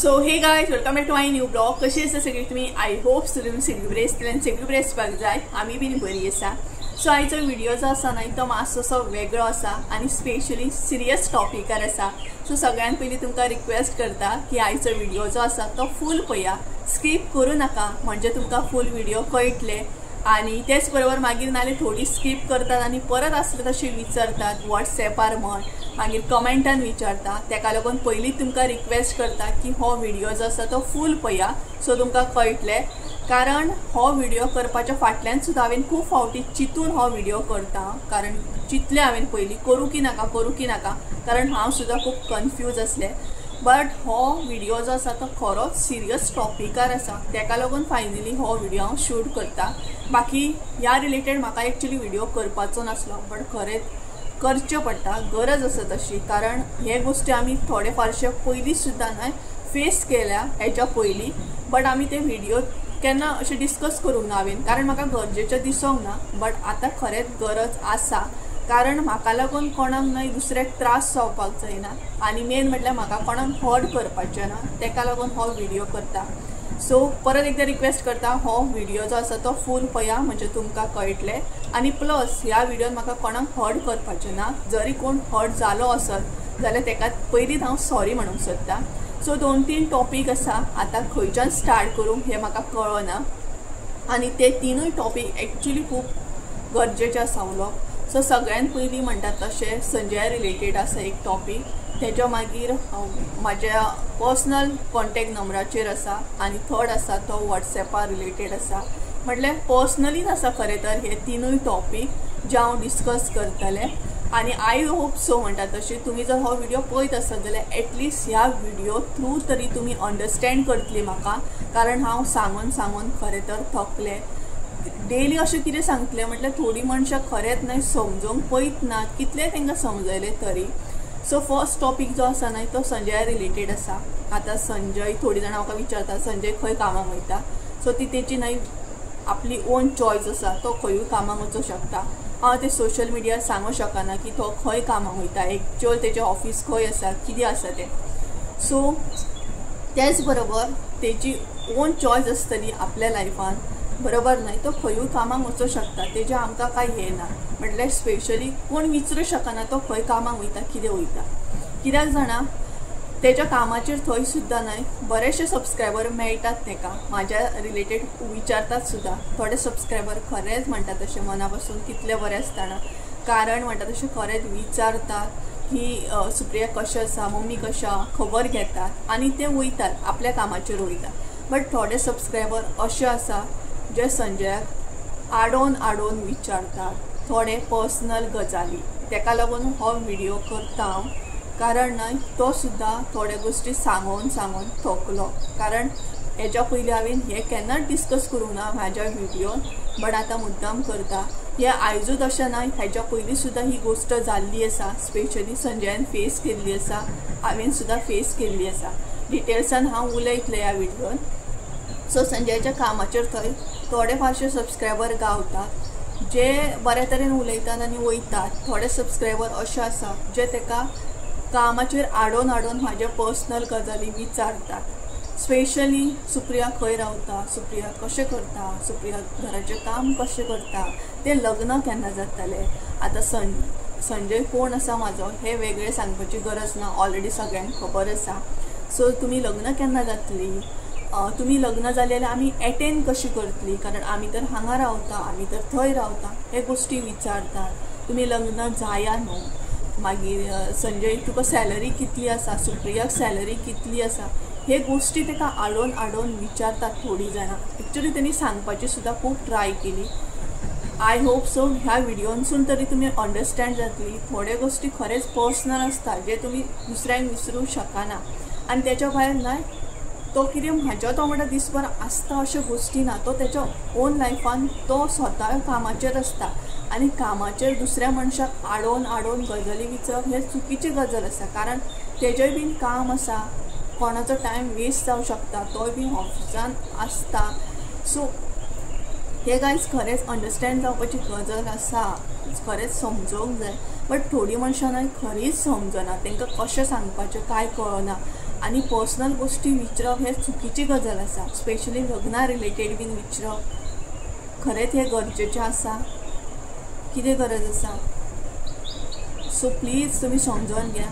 So hey guys, welcome back to my new blog. कशी आसा सगळी तुम्ही? I hope तुम्ही सगळी बरी आसतली आनी सगळी बरी आसपाक जाय. आमी बीन बरी आसा. सो आयचो व्हिडिओ जो आसा न्हय तो मातसो असो वेगळो आसा आनी स्पेशली सिरियस टॉपिकार आसा. सो सगळ्यान पयलीं तुमकां रिक्वेस्ट करता की आयचो व्हिडिओ जो आसा तो फूल पळया, स्कीप करूं नाका, म्हणजे तुमकां फूल व्हिडिओ कळटले. आनी तेच बरोबर मागीर नाल्यार थोडी स्कीप करतात आनी परत आसले तशें विचारतात वॉट्सॅपार म्हण, मागीर कमेंटान विचारता. तेका लागून पयलीं तुमकां रिक्वेस्ट करता की हो व्हिडिओ जो आसा तो फूल पळया, सो तुमकां कळटलें. कारण हो व्हिडिओ करपाच्या फाटल्यान सुद्दां हांवें खूब फावटी चिंतून हो व्हिडिओ करता, कारण चिंतलें हांवें पयलीं करूं की नाका, करूं की नाका, कारण हांव सुद्दां खूब कन्फ्यूज आसलें. बट हो व्हिडिओ जो आसा तो खरोच सिरियस टॉपिकार आसा, तेका लागून फायनली हो व्हिडिओ हांव शूट करता. बाकी ह्या रिलेटेड म्हाका एक्चुली व्हिडिओ करपाचो नासलो, बट खरेंच करचें पडटा, गरज आसा तशी. कारण हे गोश्टी आमी थोडे फारशे पयलीं सुद्दां न्हय फेस केल्या हेच्या पयलीं, बट आमी ते व्हिडिओ केन्ना अशें डिस्कस करूंक ना हांवें, कारण म्हाका गरजेचें दिसोंक ना. बट आतां खरेंच गरज आसा, कारण म्हाका लागून कोणाक न्हय दुसऱ्याक त्रास जावपाक जायना आनी मेन म्हटल्यार म्हाका कोणाक हर्ट करपाचें ना, तेका लागून हो व्हिडिओ करता. सो परत एकदां रिक्वेस्ट करता, हो व्हिडिओ जो आसा तो फूल पळया, म्हणजे तुमकां कळटलें. आनी प्लस ह्या व्हिडियोन म्हाका कोणाक हर्ट करपाचें ना, जरी कोण हर्ट जालो आसत जाल्यार तेका पयलींच हांव सॉरी म्हणूंक सोदता. सो 2-3 टॉपीक आसा, आतां खंयच्यान स्टार्ट करूं हें म्हाका कळना आनी ते तिनूय टॉपीक एक्चुली खूब गरजेचे आसा उलोवप. सो सगळ्यान पयलीं म्हणटात तशें संजया रिलेटेड आसा एक टॉपीक, तेच्या मागीर म्हाज्या पर्सनल कॉन्टेक्ट नंबराचेर आसा आनी थर्ड आसा तो वॉट्सॅपा रिलेटेड आसा. म्हटल्यार पर्सनलीच आसा खरें तर हे तिनूय टॉपीक जे हांव डिस्कस करतलें. आनी I hope so म्हणटा तशें तुमी जर हो व्हिडिओ पळयत आसत जाल्यार एटलिस्ट ह्या व्हिडिओ थ्रू तरी तुमी अंडरस्टँड करतली म्हाका, कारण हांव सांगून सांगून खरें तर थकलें. डेली अशें कितें सांगतलें म्हटल्यार थोडीं मनशां खरेंच न्हय समजूंक पळयत ना, कितलें तांकां समजयलें तरी. सो फर्स्ट टॉपीक जो आसा न्हय तो संजया रिलेटेड आसा. आतां संजय, थोडीं जाणां म्हाका विचारता संजय खंय कामाक वयता. सो ती तेची न्हय आपली ओन चॉयस आसा, तो खंयूय कामाक वचूंक शकता. हांव ते सोशल मिडियार सांगूंक शकना की तो खंय कामाक वयता, एक्चुअल तेजें ऑफीस खंय आसा, कितें आसा तें. सो तेच बरोबर तेजी ओन चॉयस आसतली आपल्या लायफान, बरोबर न्हय, तो खंयूय कामाक वचूंक शकता, तेजें आमकां कांय हें ना. म्हटल्यार स्पेशली कोण विचारूंक शकना तो खंय कामाक वयता, कितें वयता, कित्याक जाणा तेच्या कामाचेर थंय सुद्दां न्हय बरेचशे सबस्क्रायबर मेळटात तेका, म्हाज्या रिलेटेड विचारतात सुद्दां. थोडे सबस्क्रायबर खरेंच म्हणटा तशें मना पासून कितले बरें आसतना, कारण म्हणटा तशें खरेंच विचारतात की सुप्रिया कशें आसा, मम्मी कशें आसा, खबर घेतात आनी ते वयतात आपल्या कामाचेर वयतात. बट थोडे सबस्क्रायबर अशे आसा जे संजयाक आडोवन आडोवन विचारतात थोडे पर्सनल गजाली. तेका लागून हो व्हिडिओ करता हांव, कारण न्हय तो सुद्दां थोड्यो गोश्टी सांगून सांगून थकलो. कारण हेच्या पयलीं हांवें हें केन्नाच डिस्कस करूंक ना म्हाज्या व्हिडियोन, बट आतां मुद्दाम करता. हें आयजूच अशें ना, हेच्या पयलीं सुद्दां ही गोश्ट जाल्ली आसा, स्पेशली संजयान फेस केल्ली आसा, हांवें सुद्दां फेस केल्ली आसा. डिटेल्सान हांव उलयतलें ह्या व्हिडियोन. सो संजयाच्या कामाचेर थंय थोडे फारशे सबस्क्रायबर गावतात जे बऱ्या तरेन उलयतात आनी वयतात. थोडे सबस्क्रायबर अशे आसा जे तेका कामाचेर आडोवन आडोवन म्हाज्या पर्सनल गजाली विचारतात. स्पेशली सुप्रिया खंय रावता, सुप्रिया कशें करता, सुप्रिया घराचें काम कशें करता, तें लग्न केन्ना जातलें. आतां संजय कोण आसा म्हाजो हें वेगळें सांगपाची गरज ना, ऑलरेडी सगळ्यांक खबर आसा. सो तुमी लग्न केन्ना जातली, तुमी लग्न जालें जाल्यार आमी एटेंड कशी करतली, कारण आमी तर हांगा रावता, आमी तर थंय रावता, हे गोश्टी विचारतात. तुमी लग्न जाया न्हू, मागीर संजय तुका सॅलरी कितली आसा, सुप्रियाक सॅलरी कितली आसा, हे गोश्टी ताका आडोवन आडोवन विचारतात थोडीं जाणां. एक्चुली तेणी सांगपाची सुद्दां खूब ट्राय केली. I hope so ह्या व्हिडियोनसून तरी तुमी अंडरस्टँड जातली. थोड्यो गोश्टी खरेंच पर्सनल आसता जे तुमी दुसऱ्यांक विसरूंक शकना. आनी तेच्या भायर न्हय तो कितें म्हाज्या तो म्हणटा दिसभर आसता अश्यो गोश्टी ना, तो तेच्या ओन लायफान तो स्वता कामाचेर आसता आनी कामाचेर दुसऱ्या मनशाक आडोवन आडोवन गजाली विचारप हें चुकीची गजाल आसा. कारण तेजेय बीन काम आसा, कोणाचो टायम वेस्ट जावंक शकता, तोय बीन ऑफिसान आसता. सो हे गायज खरेंच अंडरस्टँड जावपाची गजाल आसा, खरेंच समजूंक जाय. बट थोडीं मनशां न्हय खरीच समजना, तांकां कशें सांगपाचें कांय कळना. आनी पर्सनल गोश्टी विचारप हें चुकीची गजाल आसा. स्पेशली लग्ना रिलेटेड बीन विचारप खरेंच हें गरजेचें आसा? कितें गरज आसा? सो प्लीज तुमी समजोन घ्या.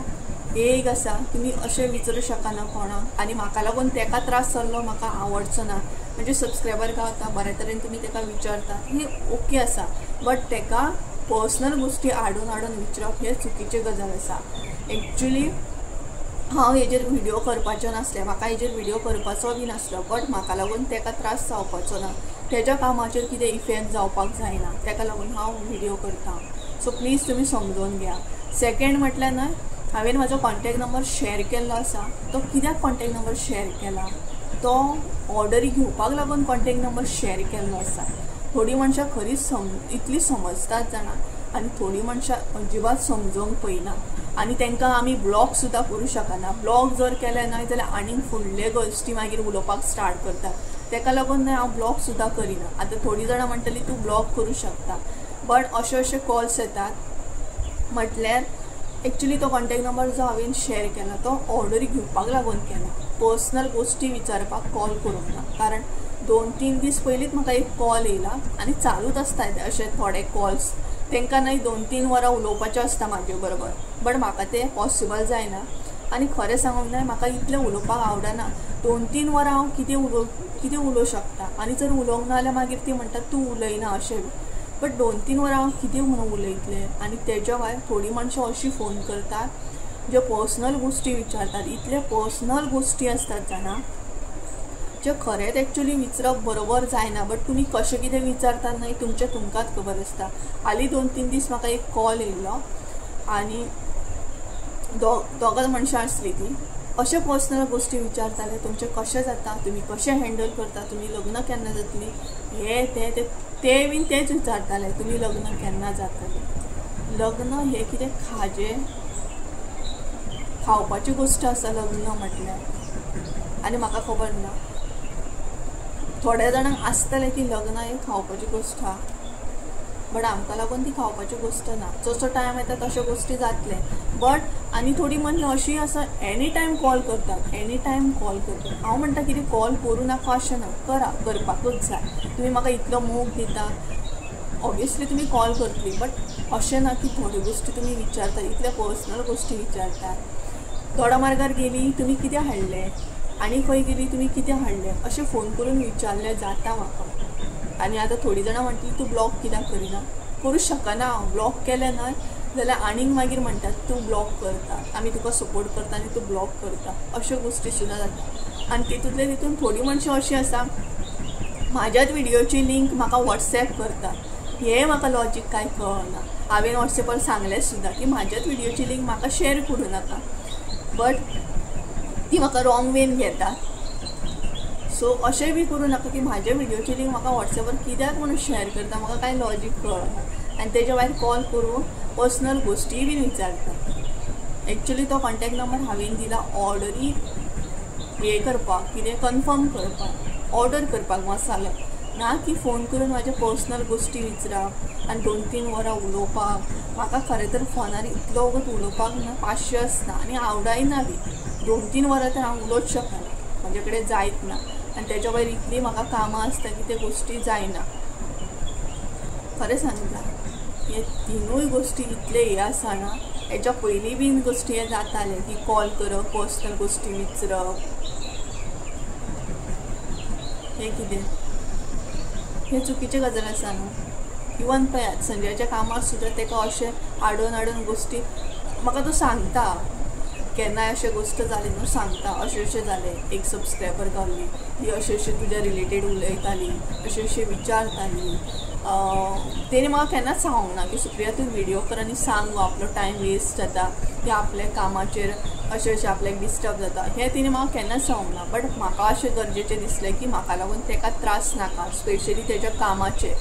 एक आसा तुमी अशें विचारूं शकना कोणाक आनी म्हाका लागून तेका त्रास जाल्लो म्हाका आवडचो ना. म्हणजे सबस्क्रायबर गावता बऱ्या तरेन तुमी तेका विचारता ही ओके आसा, बट तेका पर्सनल गोश्टी हाडून हाडून विचारप हें चुकीची गजाल आसा. एक्चुली हांव हेजेर व्हिडियो करपाचें नासलें, म्हाका हेजेर व्हिडियो करपाचो बी नासलो, बट म्हाका लागून तेका त्रास जावपाचो ना, तेज्या कामाचेर कितें इफेक्ट जावपाक जायना, तेका लागून हांव व्हिडियो करता. सो प्लीज तुमी समजून घ्या. सेकेंड म्हटल्यार न्हय, हांवें म्हाजो कॉन्टेक्ट नंबर शेअर केल्लो आसा. तो कित्याक कॉन्टेक्ट नंबर शेअर केला? तो ऑर्डरी घेवपाक लागून कॉन्टेक्ट नंबर शेअर केल्लो आसा. थोडीं मनशां खरीच इतली समजतात जाणा, आनी थोडीं मनशां अजिबात समजोंक पळयना आनी तांकां आमी ब्लॉक सुद्दां करूं शकना. ब्लॉक जर केलें न्हय जाल्यार आनीक फुडले गोश्टी मागीर उलोवपाक स्टार्ट करतात. ताका लागून न्हय हांव ब्लॉक सुद्दां करिना. आतां थोडीं जाणां म्हणटलीं तूं ब्लॉक करूं शकता, बट अशे अशे कॉल्स येतात. म्हटल्यार एक्चुली तो कॉन्टेक्ट नंबर जो हांवें शेअर केला तो ऑर्डरी घेवपाक लागून केला, पर्सनल गोश्टी विचारपाक कॉल करूंक ना. कारण 2-3 दीस पयलींच म्हाका एक कॉल येयला आनी चालूच आसता अशे थोडे कॉल्स. तांकां न्हय 2-3 वरां उलोवपाचें आसता म्हाजे बरोबर, बट म्हाका तें पॉसिबल जायना. आनी खरें सांगूंक न्हय म्हाका इतलें उलोवपाक आवडना. 2-3 वरां हांव कितें उलोवं शकता, आनी जर उलोवंक ना जाल्यार मागीर ती म्हणटा तूं उलयना अशें. बट 2-3 वरां हांव कितें म्हणून उलयतलें? आनी तेज्या भायर थोडीं मनशां अशीं फोन करतात ज्यो पर्सनल गोश्टी विचारतात. इतले पर्सनल गोश्टी आसतात जाणा, जे खरेंच एक्चुली विचारप बरोबर जायना, बट तुमी कशें कितें विचारतात न्हय तुमचें तुमकांच खबर आसता. हालीं 2-3 दीस म्हाका एक कॉल येयल्लो आनी दोगां मनशां आसलीं ती अशे पर्सनल गोश्टी विचारताले, तुमचें कशें जाता, तुमी कशें हँडल करता, तुमी लग्न केन्ना जातली, हे ते ते बीन तेच विचारताले, तुमी लग्न केन्ना जातलें. लग्न हें कितें खाजें खावपाची गोश्ट आसा लग्न म्हटल्यार. आनी म्हाका खबर ना, थोड्या जाणांक आसतलें की लग्न हें खावपाची गोश्ट आहा, बट आमकां लागून ती खावपाची गोश्ट ना. जसो टायम येता तश्यो गोश्टी जातले. बट आनी थोडीं मनशां अशीं आसा एनी टायम कॉल करतात, एनी टायम कॉल करतात. हांव म्हणटा कितें कॉल करूं नाका अशें ना, करा, करपाकूच जाय. तुमी म्हाका इतलो मोग दिता, ऑब्वियसली तुमी कॉल करतली, बट अशें ना की थोड्यो गोश्टी तुमी विचारतात, इतले पर्सनल गोश्टी विचारतात. दोडामार्गार गेली तुमी कितें हाडलें, आनी खंय गेली तुमी कितें हाडलें, अशें फोन करून विचारलें जाता म्हाका. आनी आतां थोडीं जाणां म्हणटलीं तूं ब्लॉक कित्याक करिना? करूं शकना हांव. ब्लॉक केलें न्हय जाल्यार आनीक मागीर म्हणटात तूं ब्लॉक करता, आमी तुका सपोर्ट करता आनी तूं ब्लॉक करता, अश्यो गोश्टी सुद्दां जाता. आनी तितूंतले तितून थोडीं मनशां अशीं आसा म्हाज्याच व्हिडियोची लिंक म्हाका वॉट्सॅप करता. हें म्हाका लॉजीक कांय कळना. हांवें वॉट्सॅपार सांगलें सुद्दां की म्हाज्याच व्हिडियोची लिंक म्हाका शेअर करूं नाका, बट ती म्हाका रॉंग वेन घेता. सो अशें बी करूं नाका की म्हाज्या व्हिडियोची लिंक म्हाका वॉट्सॅपार कित्याक म्हणून शेअर करता, म्हाका कांय लॉजीक कळना. आनी तेज्या भायर कॉल करून पर्सनल गोश्टीय बीन विचारता. एक्चुली तो कॉन्टेक्ट नंबर हांवें दिला ऑर्डरी हें करपाक, कितें कन्फर्म करपाक, ऑर्डर करपाक मसालो, ना की फोन करून म्हाज्या पर्सनल गोश्टी विचारप आनी 2-3 वरां उलोवपाक. म्हाका खरें तर फोनार इतलो वगत उलोवपाक ना पाशियस ना आनी आवडाय ना बी. 2-3 वरां तर हांव उलोवंक शकना, म्हाजे कडेन जायत ना. आनी तेज्या भायर इतलीं म्हाका कामां आसता की ते गोश्टी जायना. खरें सांगता, हे तिनूय गोश्टी इतले हे आसा ना, हेच्या पयलीं बीन गोश्टी हे जाताले की कॉल करप, पर्सनल गोश्टी विचारप, हें कितें हें चुकीचें गजाल आसा न्हू. इवन पळयात संजयाच्या कामार सुद्दां ताका अशें आडोवन आडोवन गोश्टी म्हाका तो सांगता. केन्नाय अशें गोश्ट जाली न्हू सांगता अशें अशें जालें, एक सबस्क्रायबर गावली ती अशें अशें तुज्या रिलेटेड उलयताली, अशें अशें विचारताली. तेणी म्हाका केन्नाच सांगूंक ना की सुप्रिया तूं व्हिडियो कर आनी सांग गो, आपलो टायम वेस्ट जाता की आपल्या कामाचेर अशें अशें आपल्याक डिस्टर्ब जाता, हें तिणें म्हाका केन्नाच सांगूंक ना. बट म्हाका अशें गरजेचें दिसलें की म्हाका लागून ताका त्रास नाका, स्पेशली तेज्या कामाचेर.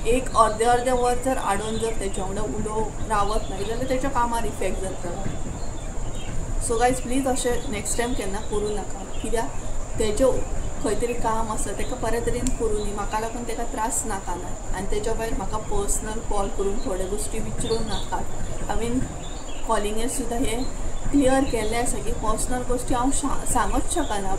एक अर्दे अर्दे वर जर आडोवन जर तेच्या वांगडा उलोवंक रावत न्हय जाल्यार तेच्या कामार इफेक्ट जातलो. सो गायज प्लीज अशें नेक्स्ट टायम केन्ना करूं नाका, कित्याक तेजें खंय तरी काम आसा ताका बरे तरेन करूं न्ही, म्हाका लागून ताका त्रास नाका न्हय. आनी तेच्या भायर म्हाका पर्सनल कॉल करून थोड्यो गोश्टी विचारूं नाकात. हांवें कॉलिंगेर सुद्दां हें क्लियर केल्लें आसा की पर्सनल गोश्टी हांव सांगूच शकना.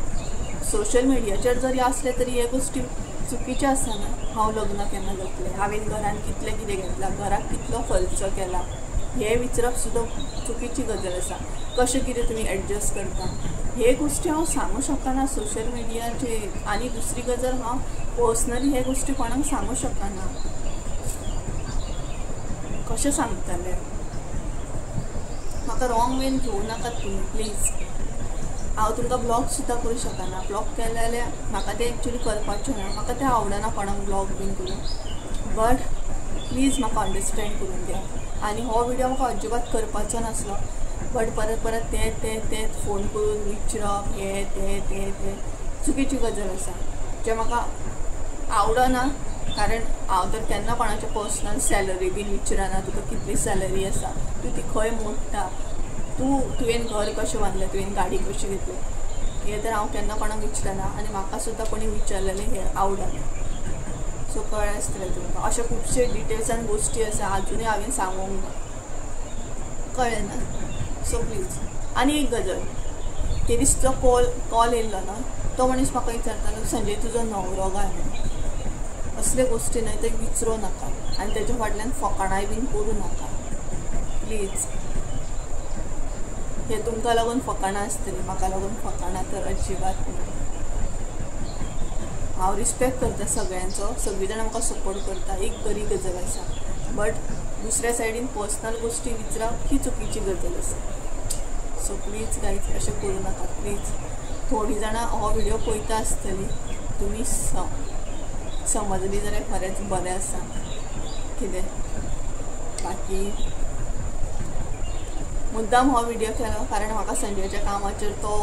सोशल मिडियाचेर जरी आसले तरी हे गोश्टी चुकीच्यो आसा न्हय. हांव लग्न केन्ना जातलें, हांवें घरान कितलें कितें घेतलां, घराक कितलो खर्च केला, हें विचारप सुद्दां चुकीची गजाल आसा. कशें कितें तुमी एडजस्ट करता हे गोश्टी हांव सांगू शकना सोशल मिडियाचेर. आनी दुसरी गजाल, हांव पर्सनली हे गोश्टी कोणाक सांगू शकना. कशें सांगतलें? म्हाका रॉंग वेन घेवं नाकात तुमी प्लीज. हांव तुमकां ब्लॉग सुद्दां करूं शकना. ब्लॉग केलें जाल्यार म्हाका तें एक्चुली करपाचें ना, म्हाका तें आवडना कोणाक ब्लॉग बीन करूं. बट प्लीज म्हाका अंडरस्टँड करून दिया. आनी हो व्हिडियो म्हाका अजिबात करपाचो नासलो, बट परत परत ते ते ते फोन करून विचारप हे ते ते ते चुकीची गजाल आसा, जें म्हाका आवडना. कारण हांव तर केन्ना कोणाचे पर्सनल सॅलरी बीन विचारना, तुका कितली सॅलरी आसा, तूं ती खंय मोडटा, तूं तुवें घर कशें बांदलें, तुवें गाडी कशी घेतली, हें तर हांव केन्ना कोणाक विचारना. आनी म्हाका सुद्दां कोणी विचारलेलें हें आवडना. सो कळ्ळें आसतलें तुमकां. अशे खुबशे डिटेल्स आनी गोश्टी आसा आजुनूय हांवें सांगूंक ना, कळ्ळें ना? So please. आनी एक गजाल, ते दीस जो कॉल येयल्लो न्हय, तो मनीस म्हाका विचारतालो, संजय तुजो न्हवरो काय म्हणून. असले गोश्टी न्हय ते विचारूं नाका आनी तेज्या फाटल्यान फकाणांय बीन करूं नाका प्लीज. हे तुमकां लागून फकाणां आसतलीं, म्हाका लागून फकाणां तर अजिबात ना. हांव रिस्पेक्ट करता सगळ्यांचो, सगळीं जाणां म्हाका सपोर्ट करता, एक बरी गजाल आसा. बट दुसऱ्या सायडीन पर्सनल गोश्टी विचारप ही चुकीची गजाल आसा. सो प्लीज गायज, अशें करूं नाका प्लीज. थोडीं जाणां हो व्हिडियो पळयता आसतलीं, तुमी समजली जाल्यार खरेंच बरें आसा कितें. बाकी मुद्दाम हो व्हिडियो केलो कारण म्हाका संजयच्या कामाचेर तो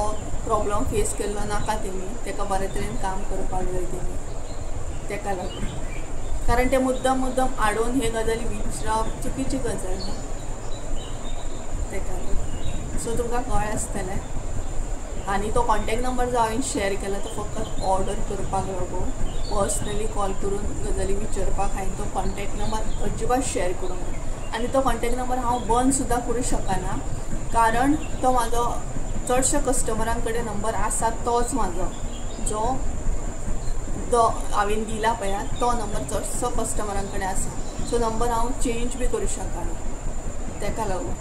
प्रॉब्लम फेस केल्लो नाका तेणी, तेका बरे तरेन काम करपाक जाय तेणी, तेका लागून. कारण ते मुद्दाम मुद्दाम आडोवन हे गजाली विचारप चुकीची गजाल न्हू, तेका लागून. सो तुमकां कळ्ळें आसतलें. आनी तो कॉन्टेक्ट नंबर जो हांवें शेअर केला तो फकत ऑर्डर करपाक लागून, पर्सनली कॉल करून गजाली विचारपाक हांवें तो कॉन्टेक्ट नंबर अजिबात शेअर करूंक ना. आनी तो कॉन्टेक्ट नंबर हांव बंद सुद्दां करूं शकना, कारण तो म्हाजो चडश्या कस्टमरां कडेन नंबर आसा तोच म्हाजो जो तो हांवें दिला पळया तो नंबर चडसो कस्टमरां कडेन आसा. सो नंबर हांव चेंज बी करूं शकना, तेका लागून.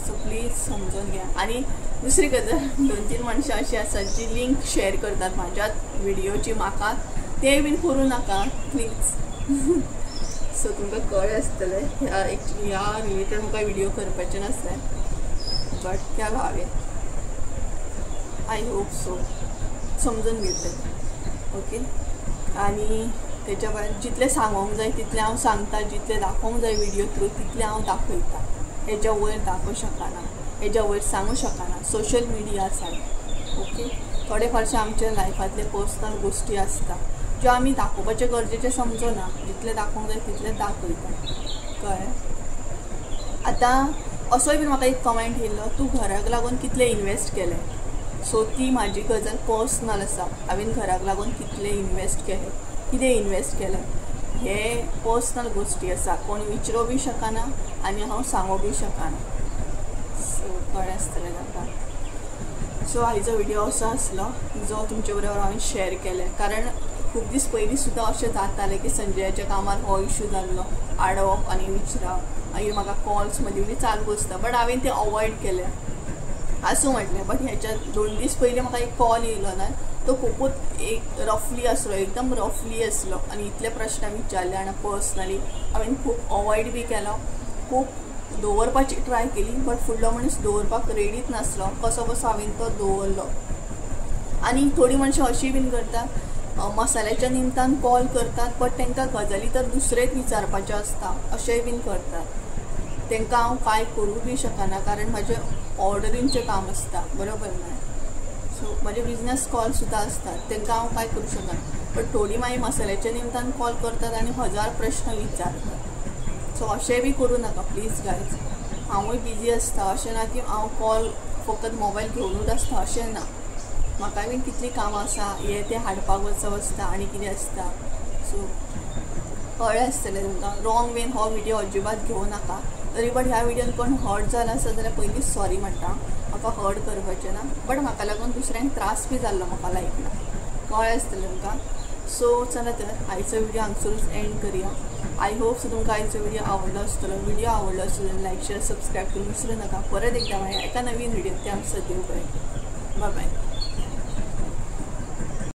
सो प्लीज समजून घ्या. आनी दुसरी गजाल, 2-3 मनशां अशीं आसात जी लिंक शेअर करतात म्हाज्याच व्हिडियोची म्हाका, तें बीन करूं नाका प्लीज. सो तुमकां कळ्ळें आसतलें ह्या एक्चुली ह्या रिलेटेड म्हाका व्हिडियो करपाचें नासलें, बट केलो हांवें. I hope so समजून घेतलें. ओके. आनी तेच्या भायर जितलें सांगोंक जाय तितलें हांव सांगता, जितलें दाखोवंक जाय व्हिडियो थ्रू तितलें हांव दाखयता. हेज्या वयर दाखोवंक शकना, हेज्या वयर सांगूं शकना. सोशल मिडिया आसा. ओके. थोडे फारशे आमच्या लायफांतले पर्सनल गोश्टी आसता ज्यो आमी दाखोवपाचें गरजेचें समजना, जितलें दाखोवंक जाय तितलें दाखयता, कळ्ळें? आतां असोय बीन म्हाका एक कमेंट येयल्लो, तूं घराक लागून कितलें इनवेस्ट केलें. सो ती म्हाजी गजाल पर्सनल आसा, हांवें घराक लागून कितलें इनवेस्ट केलें, कितें इनवेस्ट केलें, हे पर्सनल गोश्टी आसा, कोण विचारूं बी शकना आनी हांव सांगूं बी शकना. सो कळ्ळें आसतलें ताका. सो आयचो व्हिडियो असो आसलो जो तुमचे बरोबर हांवें शेअर केलें, कारण खूब दीस पयलीं सुद्दां अशें जातालें की संजयाच्या कामार हो इशू जाल्लो, आडोवप आनी विचारप, मागीर म्हाका कॉल्स मदीं मदीं चालू आसता, बट हांवें तें अवॉयड केलें, आसूं म्हटलें. बट ह्याच्या 2 दीस पयलीं म्हाका एक कॉल येयलो न्हय, तो खुबूच एक रफली आसलो, एकदम रफली आसलो आनी इतले प्रश्न विचारले आनी पर्सनली हांवें खूब अवॉयड बी केलो, खूब दवरपाची ट्राय केली, बट फुडलो मनीस दवरपाक रेडीच नासलो, कसो कसो हांवें तो दवरलो. आनी थोडीं मनशां अशीं बीन करता, मसाल्याच्या निमतान कॉल करतात, बट तांकां गजाली तर दुसरेच विचारपाच्यो आसता, अशेंय बीन करतात. तांकां हांव कांय करूं बी शकना, कारण म्हाजें ऑर्डरींचें काम आसता, बरोबर न्हय? सो म्हाजे बिजनस कॉल सुद्दां आसतात, तांकां हांव कांय करूं शकना. बट थोडीं मागीर मसाल्याच्या निमतान कॉल करतात आनी 1000 प्रश्न विचारतात. सो अशें बी करूं नाका प्लीज गायज. हांवूय बिजी आसता, अशें ना की हांव कॉल फकत मोबायल घेवनूच आसता, अशें ना. म्हाकाय बीन कितलीं कामां आसा, हें तें हाडपाक वचप आसता आनी कितें आसता. सो कळ्ळें आसतलें तुमकां. रॉंग वेन हो व्हिडियो अजिबात घेवं नाका. तरी बट ह्या व्हिडियोन कोण हर्ट जाला आसा जाल्यार पयलीं सॉरी म्हणटा, म्हाका हर्ट करपाचें ना, बट म्हाका लागून दुसऱ्यांक त्रास बी जाल्लो म्हाका लायक ना, कळ्ळें आसतलें तुमकां. सो चला तर आयचो व्हिडिओ हांगसरूच एंड करया. I hope so तुमकां आयचो व्हिडिओ आवडलो आसतलो. व्हिडिओ आवडलो आसलो जाल्यार लायक शेअर सबस्क्रायब करून विसरू नाका. परत एकदा मेळया एका नवीन व्हिडिओ. ते आमचो देव बरें, बाय बाय.